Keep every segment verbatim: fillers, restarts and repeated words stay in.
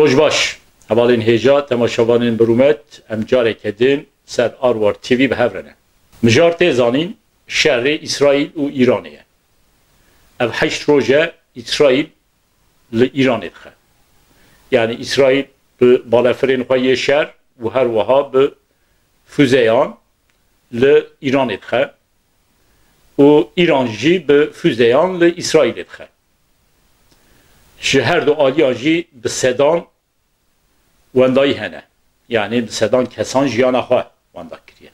Roj baş, hevalên hêja, temaşevanên bi rûmet, em careke din ser Arwar T V bi hev re ne. Mijar tê zanîn, şerê Îsraîl û Îranê ye. Ev heşt roj e Îsraîl li Îranê dixe. Yanî Îsraîl bi balefirên xwe yê şer û her wiha bi fuzeyan li Îranê dixe û Îran jî bi fuzeyan li Îsraîlê dixe. Ji her du aliyan jî bi sedan wendayî hene. Yanî bi sedan kesan jiyana xwe wenda kiriye.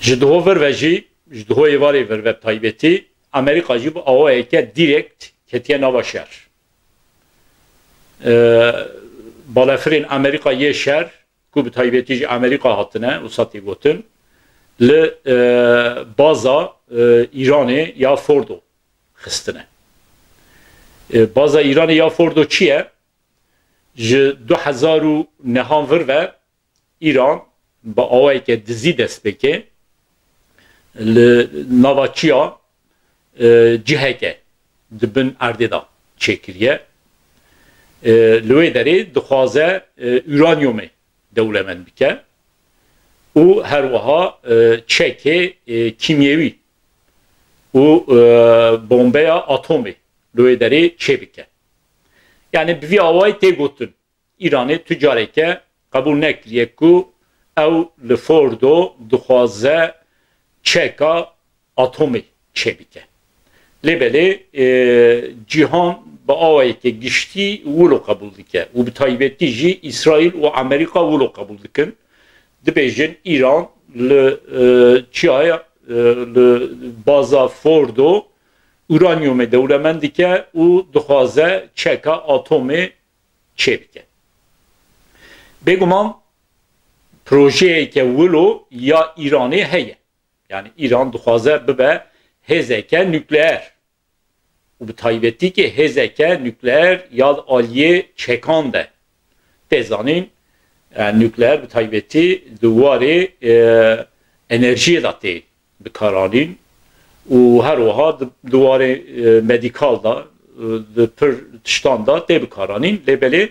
Ji diho vir ve jî, ji diho êvarê vir ve bi taybetî, Amerîka jî bi awayeke dîrekt ketiye nava şer. Ee, balefirên Amerîka yê şer, ku bi taybetî ji Amerîka hatine, wisa tê gotin, li, e, baza, e, Îranê ya Fordo xistine. E, baza Îranê ya Fordo çi ye? Ji du hezar û nehan vir ve Îran bi awayeke dizî dest pê kê, li nava çiya, e, ciheke di bin erdê de çêkiriye. E, li wê derê dixwaze, e, uranyumê dewlemend bike û her wiha, e, çekê, e, kîmyewî û, e, bombeya atomê li wê derê çêbike. Yanî bi vî awayî tê gotin, Îranê tu careke qebûl nekiriye ku ew li Fordo dixwaze çeka atomê çêbike. Lê belê, e, cîhan bi awayeke giştî wilo qebûl dike û bi taybetî jî Îsraîl û Amerîka wilo qebûl dikin. Dibêjin Îran li, e, çiyaya, e, li baza Fordo uranyumê dewlemend dike û dixwaze çeka atomê çêbike. Bêguman projeyeke wilo ya Îranê heye. Yanî Îran dixwaze bibe hêzeke nukleer û bi taybetî kê hêzeke nukleer ya di aliyê çekan de. Tê zanîn, e, nukleer bi taybetî di warê, e, enerjiyê de tê bikaranîn û her wiha di, di warê, e, medîkal de, e, di pir tiştan de tê bikaranîn. Lê belê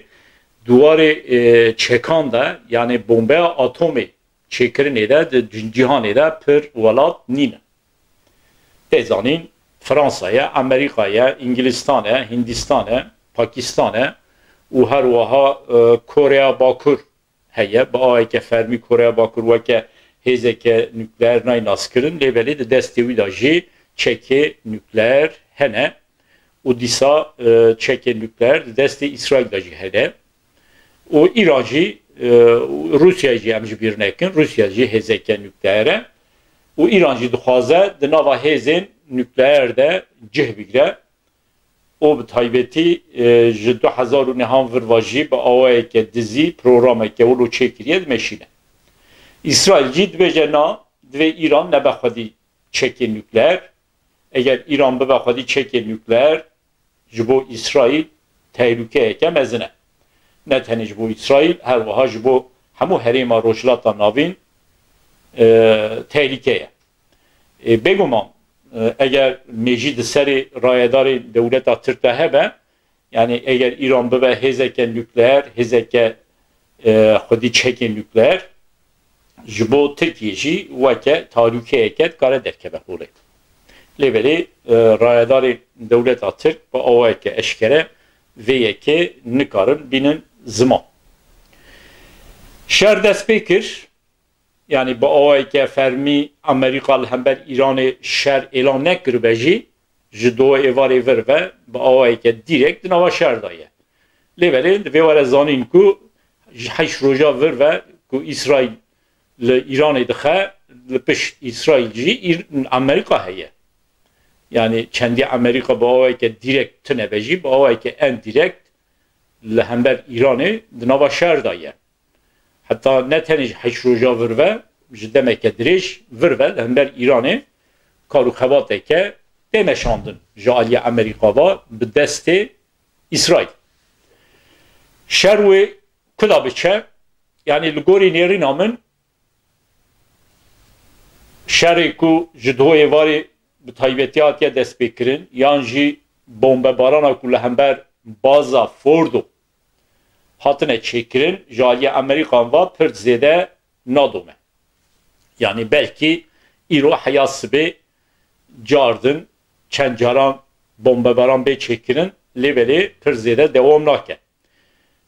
di warê, e, çekan de, yanî bombeya atomê çêkirinê de di cîhanê de pir welat nîne. Tê zanîn, Fransa ye, Amerîka ye, Îngilîstan e, Hindistan e, Pakistan e û her wiha, e, Koreya Bakur heye. Bi awayeke fermî Koreya Bakur weke hêzeke nukleer nayê naskirin, lê belê di destê wî de jî çekê nukleer hene û dîsa, e, çekê nukleer di destê Îsraîl de jî hene. Û Îran jî, e, û Rûsya jî, em ji bîr nekin, Rûsya jî hêzeke nukleer e. Û Îran jî dixwaze di nava hêzên nukleer de cih bigire. Û bi taybetî, e, ji du hezar û nehan vir ve jî bi awayeke dizî programeke wilo çêkiriye dimeşîne. Îsraîl jî dibêje na, divê Îran nebe xwedî çekê nukleer. Eger Îran bibe xwedî çekê nukleer, ji bo Îsraîl tehlûkeyeke mezin e. Ne tenê ji bo Îsraîl, her wiha ji bo hemû herêma Rojhilata Navîn, e, tehlîke ye. E, bêguman, e, eger mêjî di serê rayedarên dewleta Tirk de hebe, yanî eger Îran bibe hêzeke nukleer, hêzeke, e, xwedî çekê nukleer, ji bo Tirkiyê jî weke talûkeyeke dikare derkeve holê. Lê belê, e, rayedarê dewleta Tirk bi awayeke eşkere vê yekê nikarin bînin ziman. Şer dest pê kir, yanî bi awayeke fermî Amerîka li hember Îranê şer êlan nekiribe jî, ji do êvarê vir ve bi awayeke dîrekt di nava şer de ye. Lê belê divê were zanîn ku ji heşt roja vir ve ku Îsraîl li Îranê dixe, li pişt Îsraîl jî Îr-, Amerîka heye. Yanî çendî Amerîka bi awayeke dîrekt tune be jî, bi awayeke endîrekt li hember Îranê di nava şer de ye. Heta ne tenê ji heşt roja vir ve, ji demeke dirêj vir ve li hember Îranê kar û xebateke tê meşandin ji aliyê Amerîka ve bi destê Îsraîl. Şer wê ku da biçe, yanî li gorî nêrîna min, şerê ku ji duhê êvarê bi taybetî hatiye destpêkirin, yan jî bombebarana ku li hember baza Fordo hatine çêkirin, ji aliyê Amerîkan ve pir zêde nadome. Yanî belkî îro heya sibê cardin çend caran bombebaran bê çêkirin, lê belê pir zêde dewam nake.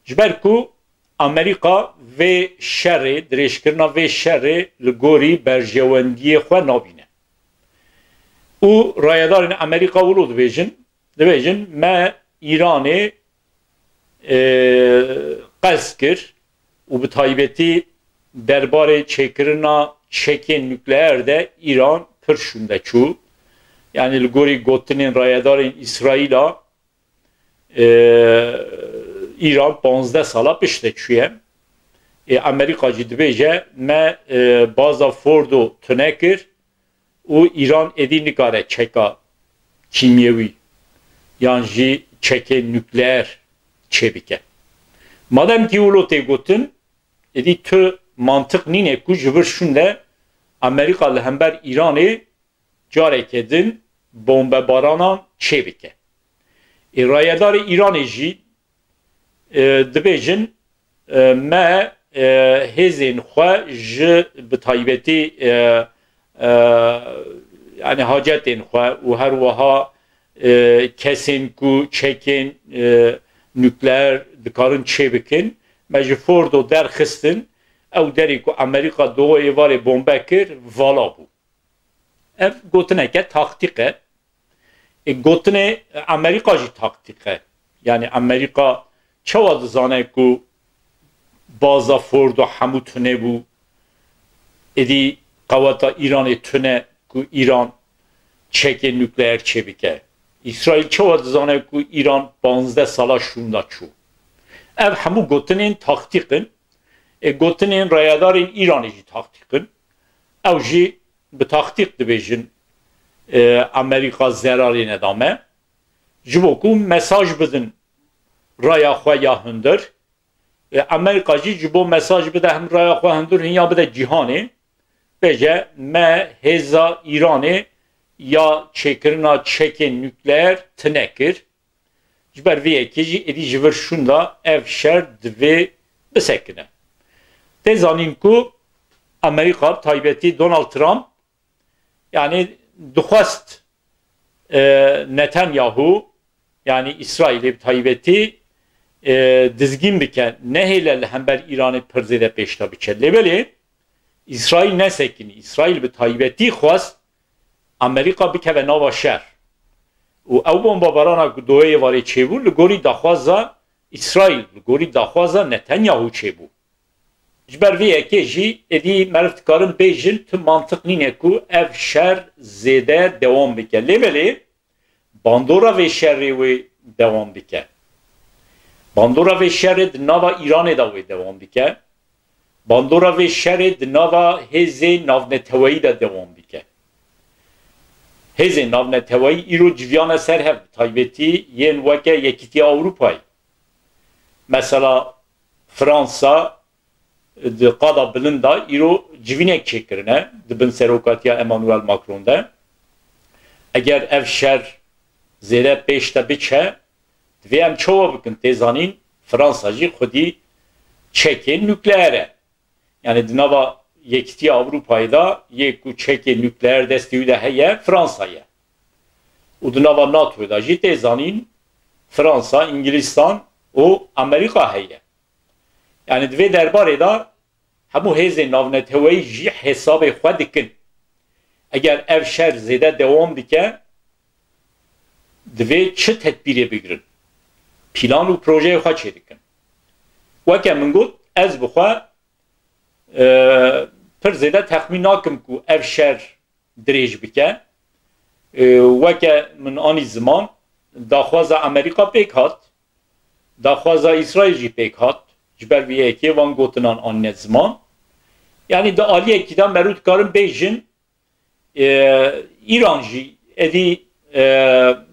Ji ber ku Amerîka vê şerê, dirêjkirina vê şerê li gorî berjewendiyê xwe nabîne. Û rayedarên Amerîka wilo dibêjin, dibêjin me Îranê, e, qels kir û bi taybetî derbarê çêkirina çekên nukleer de Îran pir şûnde çû. Yanî li gorî gotinên rayedarên Îsraîla, e, Îran panzdeh sala pişt de çûye. Ê, Amerîka jî dibêje me, e, baza Fordo tune kir û Îran êdî nikare çeka kîmyewî yan jî çekê nukleer çêbike. Madem kî wilo tê gotin, êdî tu mantiq nîne ku ji vir şûnde Amerîka li hember Îranê careke din bombebaranan çêbike. Ê, rayedarê Îranê jî, e, dibêjin, e, me, e, hêzên xwe ji bi taybetî, e, e, yanî hacetên xwe û her wiha, e, kesên ku çekên, e, nukleer dikarin çêbikin, me ji Fordo derxistin, ew derê ku Amerîka di êvarê bombe kir, vala bû. Ev gotineke taktîk e. Ê, gotinê Amerîka jî taktîk e. Yanî Amerîka çawa dizane ku baza Fordo hemû tune bû, êdî qeweta Îranê tune ku Îran çekê nukleer çêbike? Îsraîl çawa dizane ku Îran panzdeh sala şûnda çû? Ev hemû gotinên taktîk in. Ê, gotinên rayedarên Îranê jî taktîk in. Ew jî bi taktîk dibêjin, e, Amerîka zerarê neda me. Ji bo ku mesaj bidin raya xwe ya hundir. E, Amerîka jî ji bo mesaj bide hem raya xwe hundir, hinya bide cîhanê. Bêje me hêza Îranê ya çêkirina çekên nukleer tune kir. Ji ber vê yekê jî êdî ji vir şûnda ev şer divê bisekine. Tê zanîn ku Amerîka, bi taybetî Donald Trump, yanî dixwest, e, Netanyahu, yanî Îsraîlê bi taybetî, e, dizgîn bike, nehêle li hember Îranê pir zêde pêşda biçe. Lê belê Îsraîl nesekinî. Îsraîl bi taybetî xwest Amerîka bikeve nava şer. Û ew bombabarana ku doyê êvarê çêbû, li gorî daxwaza Îsraîl, li gorî daxwaza Netanyahu çêbû. Ji ber vê yekê jî êdî meriv dikarin bêjin, tu mantiq nîne ku ev şer zêde dewam bike. Lê belê bandora vê şerê wê dewam bike. Bandora vê şerê di nava Îranê de wê dewam bike. Bandora vê şerê di nava hêzê navneteweyî de dewam bike. Hêzên navneteweyî îro civiyane ser hev, bi taybetî yên weke Yekîtiya Ewropayê. Mesela Fransa di qada bilind de îro civînek çêkirine di bin serokatiya Emmanuel Macron de. Eger ev şer zêde pêş de biçe, divê em çawa bikin? Tê zanîn, Fransa jî xwedî çekê nukleer e. Yanî di nava Yekîtiya Ewropayê de yê ku çekê nukleer destê wî de heye, Fransa ye. Û di nava NATOyê de jî tê zanîn, Fransa, Îngilîstan û Amerîka heye. Yanî di vê derbarê de hemû hêzên navneteweyî jî hesabê xwe dikin. Eger ev şer zêde dewam bike, divê çi tedbîrê bigirin? Plan û projeyê xwe çêdikin. Weke min got, ez bi xwe, e, pir zêde texmîn nakim ku ev şer dirêj bike. E, weke min anî ziman, daxwaza Amerîka pêk hat, daxwaza Îsraîl jî pêk hat. Ji ber vê yekê van gotinan anîne ziman. Yanî di aliyekî de merû dikarin bêjin, e, Îran jî êdî, e,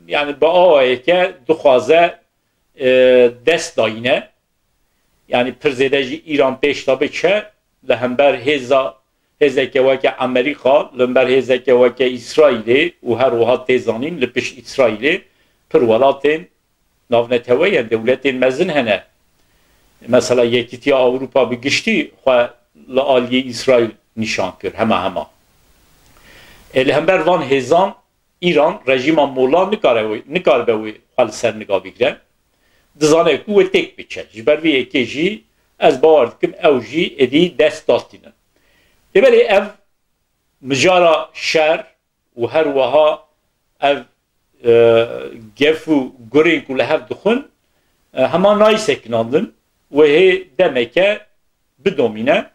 yanî bi awayeke dixwaze, e, dest dayîne. Yanî pir zêde jî Îran pêş de biçe li hember hêza, hêzeke weke Amerîka, li hember hêzeke weke Îsraîlê û her wiha tê zanîn li pişt Îsraîlê pir welatên navneteweyên dewletên mezin hene. Mesela Yekîtiya Ewropa bi giştî xwe li aliyê Îsraîl nîşan kir, hema hema. E, li hember van hêzan Îran rejîma Mola nikare wê, nikaribe wê xwe li ser niga bigire. Dizane ku wê têk biçe. Ji ber vê yekê jî ez bawer dikim ew jî êdî dest datînin. Lê belê ev mijara şer û her wiha ev, e, gef û gurên ku li hev dixwin, e, hema nayê sekinandin, wê hê demeke bidomîne.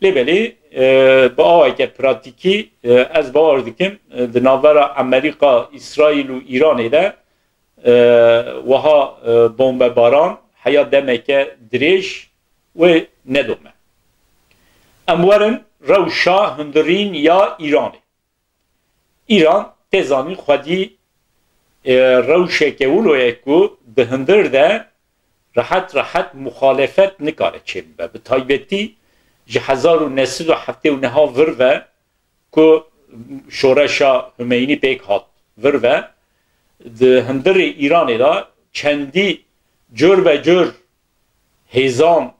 Lê belê, e, bi aweke pratîkî, e, ez bawer dikim, e, di navbera Amerîka, Îsraîl û Îranê de, e, wiha, e, bombebaran heya demeke dirêj wê nedome. Em werin rewşa hundirîn ya Îranê. Îran tê zanîn xwedî, e, rewşeke wilo ye ku di hundir de rehet rehet muxalefet nikare çêbibe. Bi taybetî ji hezar û neh sed û heftê û neh vir ve ku şoreşa Humeynî pêk hat vir ve, di hundirê Îranê de çendî cur be cur hêzan,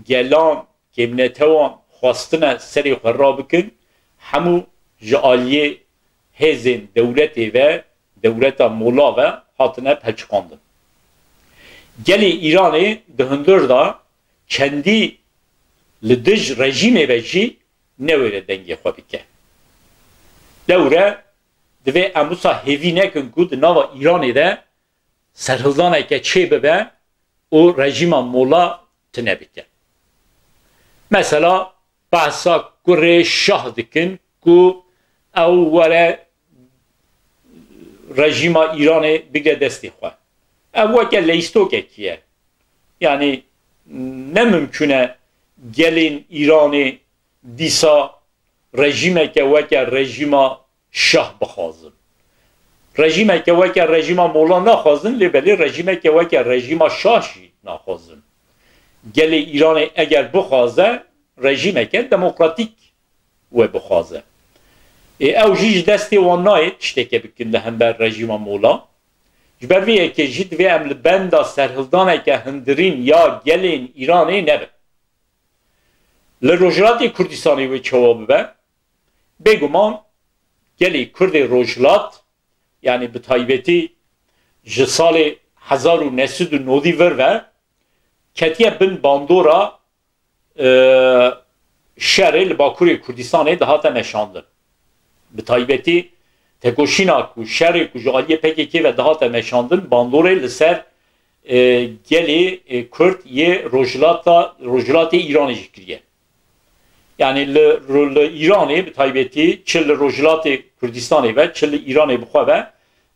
gelan, kêmnetewan xwestine serê xwe rabikin, hemû ji aliyê hêzên dewletê ve, dewleta Mola ve hatine peçiqandin. Gelê Îranê di hundir de çendî li dij rejîmê ve jî newêre dengê xwe bike. Lewre divê em wisa hêvî nekin ku di nava Îranê de serhildaneke çê bibe û rejîma Mola tune bike. Mesela behsa kurê şah dikin ku ew were rejîma Îranê bigre destê xwe. Ev weke leystokekî ye. Yanî ne mimkûn e gelên Îranê dîsa rejîmeke weke rejîma şah bixwazin. Rejîmeke weke rejîma Mola naxwazin, lê belê rejîmeke weke rejîma şah jî naxwazin. Gelê Îranê eger bixwaze, rejîmeke demokratîk wê bixwaze. Ê ew jî ji destê wan nayê tişteke bikin li hember rejîma Mola. Ji ber vê yekê jî divê em li benda serhildaneke hundirîn ya gelên Îranê nebin. Li Rojhilatê Kurdistanê wê çawa bibe? Bêguman gelê Kurdê Rojhilat, yanî bi taybetî ji salê hezar û neh sed û nodî vir ve, ketiye bin bandora, e, şerê li Bakurê Kurdistanê dihate meşandin. Bi taybetî tekoşîna ku şerê ku ji aliyê P K K ve dihate meşandin, bandorê li ser, e, gelê, e, Kurd yê Rojhilata, Rojhilatê Îranê jî kiriye. Yanî li, li Îranê bi taybetî çi li Rojhilatê Kurdistanê ve, çi li Îranê bi xwe ve,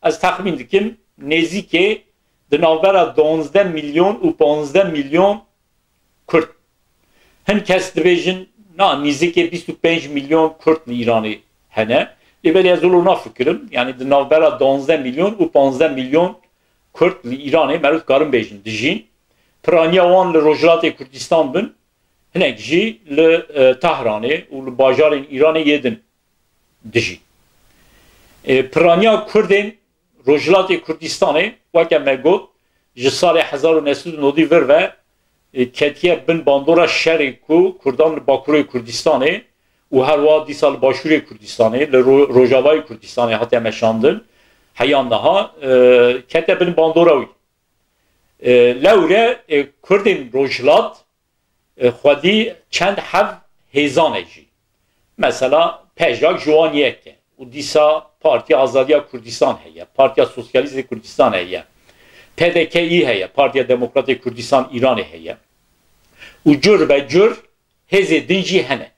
ez texmîn dikim nêzîkê di navbera duwazdeh milyon û panzdeh milyon Kurd. Hin kes dibêjin, na, nîzikê bîst û pênc milyon Kurd li Îranê hene. Lê belê ez wilo nafikirim. Yanî di navbera duwazdeh milyon û panzdeh milyon Kurd li Îranê, meriv dikarin bêjin, dijîn. Piraniya wan li Rojhilatê Kurdistan bin, hinek jî li, e, Tehranê û li bajarên Îranê yê din dijîn. E, piraniya Kurdên Rojhilatê Kurdistanê, weke me got, ji salê hezar û neh sed û nodî vir ve, e, ketiye bin bandora şerê ku Kurdan li Bakurê Kurdistanê û her wiha dîsa li Başûrê Kurdistanê, li Ro-, Rojavayê Kurdistanê hatiye meşandin, heya niha, e, kete bin bandora wî. E, lewre, e, Kurdên Rojhilat, e, xwedî çend hev hêzan e jî. Mesela PJAK ji wan yek e. Û dîsa Partiya Azadiya Kurdistan heye, Partiya Sosyalîst ê Kurdistan heye, P D K î heye, Partiya Demokratê Kurdistan Îranê heye. Û cur be cur hêzê din jî hene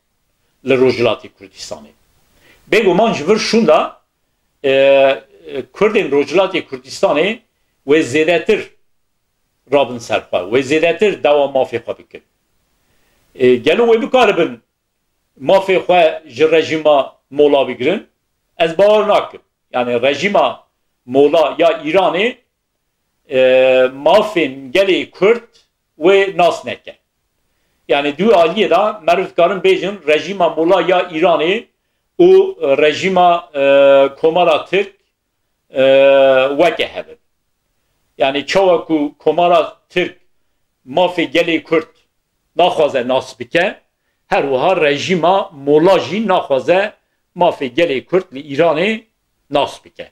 li Rojhilatê Kurdistanê. Bêguman ji vir şûnda, e, e, Kurdên Rojhilatê Kurdistanê wê zêdetir rabin ser xwe, wê zêdetir dawa mafê xwe bikin. E, gelo wê bikaribin mafê xwe ji rejîma Mola bigirin? Ez bawer nakim. Yanî rejîma Mola ya Îranê, e, mafên gelê Kurd wê nas neke. Yanî di wê aliyê de meriv dikarin bêjin rejîma Mola ya Îranê û rejîma, e, Komara Tirk, e, weke hev in. Yanî çawa ku Komara Tirk mafê gelê Kurd naxwaze nas bike, her wiha rejîma Mola jî naxwaze mafê gelê Kurd li Îranê nas bike.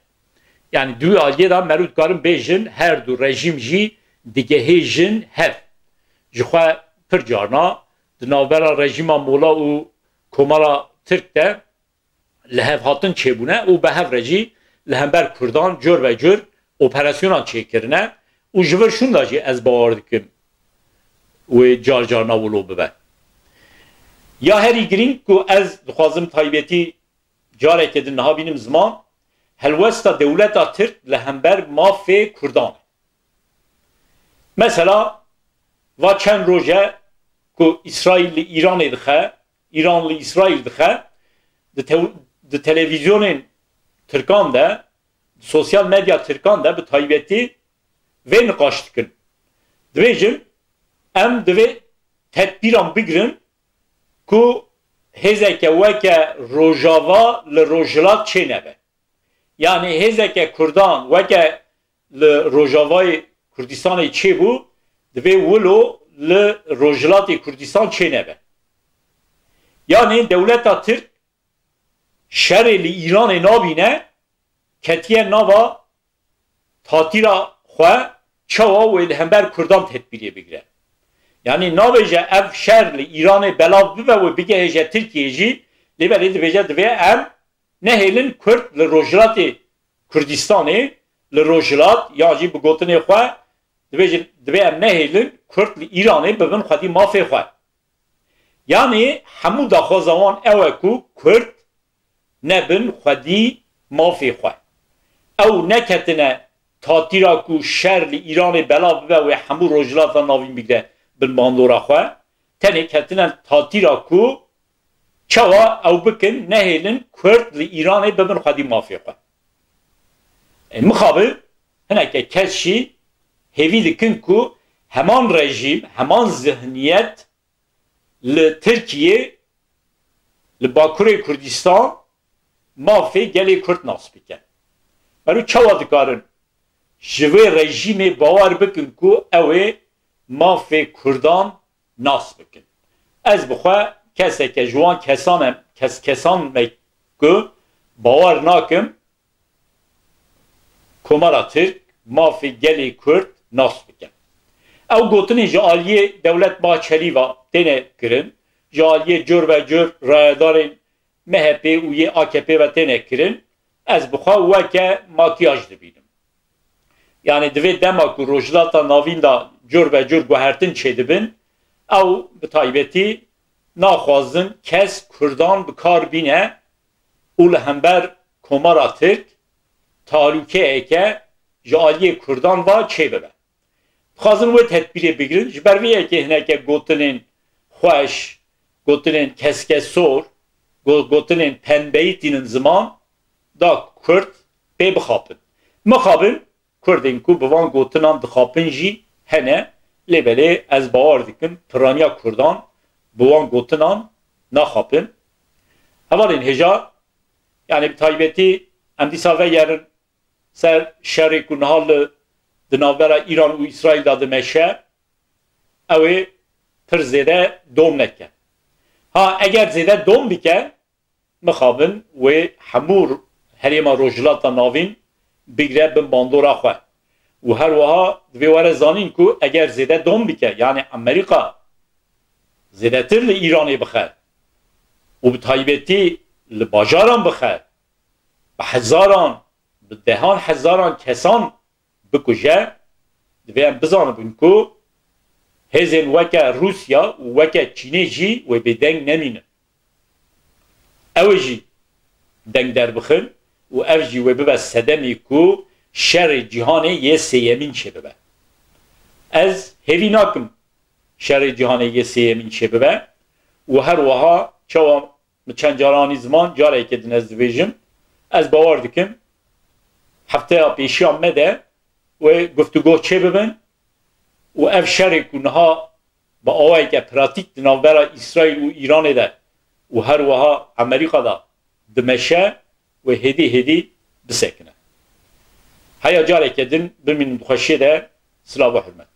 Yanî di wî aliyê de merû dikarin bêjin her du rejîm jî digihêjin hev. Ji xwe pir carna di navbera rejîma Mola û Komara Tirk de lihevhatin çêbûne û bi hev re jî li hember Kurdan cor ve cor operasyonan çêkirine û ji vir şûnda jî ez bawer dikim wê car carna wilo bibe. Ya herî girîng ku ez dixwazim taybetî careke din niha bînim ziman, helwesta dewleta Tirk li hember mafê Kurdan e. Mesela, va çend roj e ku Îsraîl li Îranê dixe, Îran li Îsraîl dixe, di tew-, di televîzyonên Tirkan de, di sosyal medya Tirkan de bi taybetî vê niqaş dikin. Dibêjin, em divê tedbîran bigirin ku hêzeke weke Rojava li Rojhilat çênebe. Yanî hêzeke Kurdan weke li Rojavayê Kurdistanê çêbû, divê wilo li Rojhilatê Kurdistan çênebe. Yanî dewleta Tirk şerê li Îranê nabîne, ketiye nava tatîra xwe, çawa wê li hember Kurdan tedbîrê bigire. Yanî nabêje ev şer li Îranê belav bibe, wê bigehêje Tirkiyeyê jî, lê belê dibêje divê em nehêlin Kurd li Rojhilatê Kurdistanê, li Rojhilat, yan jî bi gotinê xwe dibêjin, divê em nehêlin Kurd li Îranê bibin xwedî mafê xwe. Yanî hemû daxwaza wan ew e ku Kurd nebin xwedî mafê xwe. Ew neketine tatîra ku şer li Îranê belav bibe, wê hemû Rojhilata Navîn bigire bin bandora xwe. Tenê ketine tatîra ku çawa ew bikin, nehêlin Kurd li Îranê bibin xwedî mafê xwe. Ê, mixabin hineke kes jî hêvî dikin ku heman rejîm, heman zihniyet li Tirkiyê, li Bakurê Kurdistan mafê gelê Kurd nas bike. Mero çawa dikarin ji vê rejîmê bawer bikin ku ew ê mafê Kurdan nas bikin? Ez bi xwe keseke ji wan kesan em, kes, kesan me ku bawer nakim Komara Tirk mafê gelê Kurd nas bike. Ew gotinên ji aliyê Dewlet Bahçelî ve têne kirin, ji aliyê cor ve cor rayedarên M H P û yê A K P ve têne kirin, ez bi xwe weke makiyaj dibînim. Yanî divê dema ku Rojhilata Navîn de cor ve cor guhertin çêdibin, ew bi taybetî naxwazin kes Kurdan bi kar bîne û li hember Komara Tirk talûkeyeke ji aliyê Kurdan ve çêbibe. Dixwazin wê tedbîrê bigirin, ji ber vê yekê hineke gotinên xweş, gotinên keskesor, go-, gotinên pembeyî tînin ziman, da Kurd pê bixapin. Mixabin, Kurdên ku bi van gotinan dixapin jî hene, lê belê ez bawer dikim piraniya Kurdan bi wan gotinan naxapin. Hevalên hêja, yanî bi taybetî em dîsa vegerin ser şerê ku niha li, di navbera Îran û Îsraîl de dimeşe, ew ê pir zêde dom neke. Ha, eger zêde dom bike, mixabin wê hemû herêma Rojhilata Navîn bigire bin bandora xwe. Û her wiha divê were zanîn ku eger zêde dom bike, yanî Amerîka zêdetir li Îranê bixe û bi taybetî li bajaran bixe, bi hezaran, bi dehan hezaran kesan bikuje, divê em bizanibin ku hêzên weke Rûsya û weke Çînê jî wê bêdeng nemînin. Ew ê jî deng derbixin û ev jî wê bibe sedemê ku şerê cîhanê yê sêyemîn çêbibe. Ez hêvî nakim şerê cîhanê yê sêyemîn çêbibe û her wiha çawa min çend caran anî ziman, careke din ez dibêjim, ez bawer dikim hefteya pêşiya me de wê guftûgoh çêbibin û ev şerê ku niha bi awayeke pratîk di navbera Îsraîl û Îranê de û her wiha Amerîka de dimeşe, wê hêdî hêdî bisekine. Heya careke din bimînin di xweşiyê de, silav û hurmet.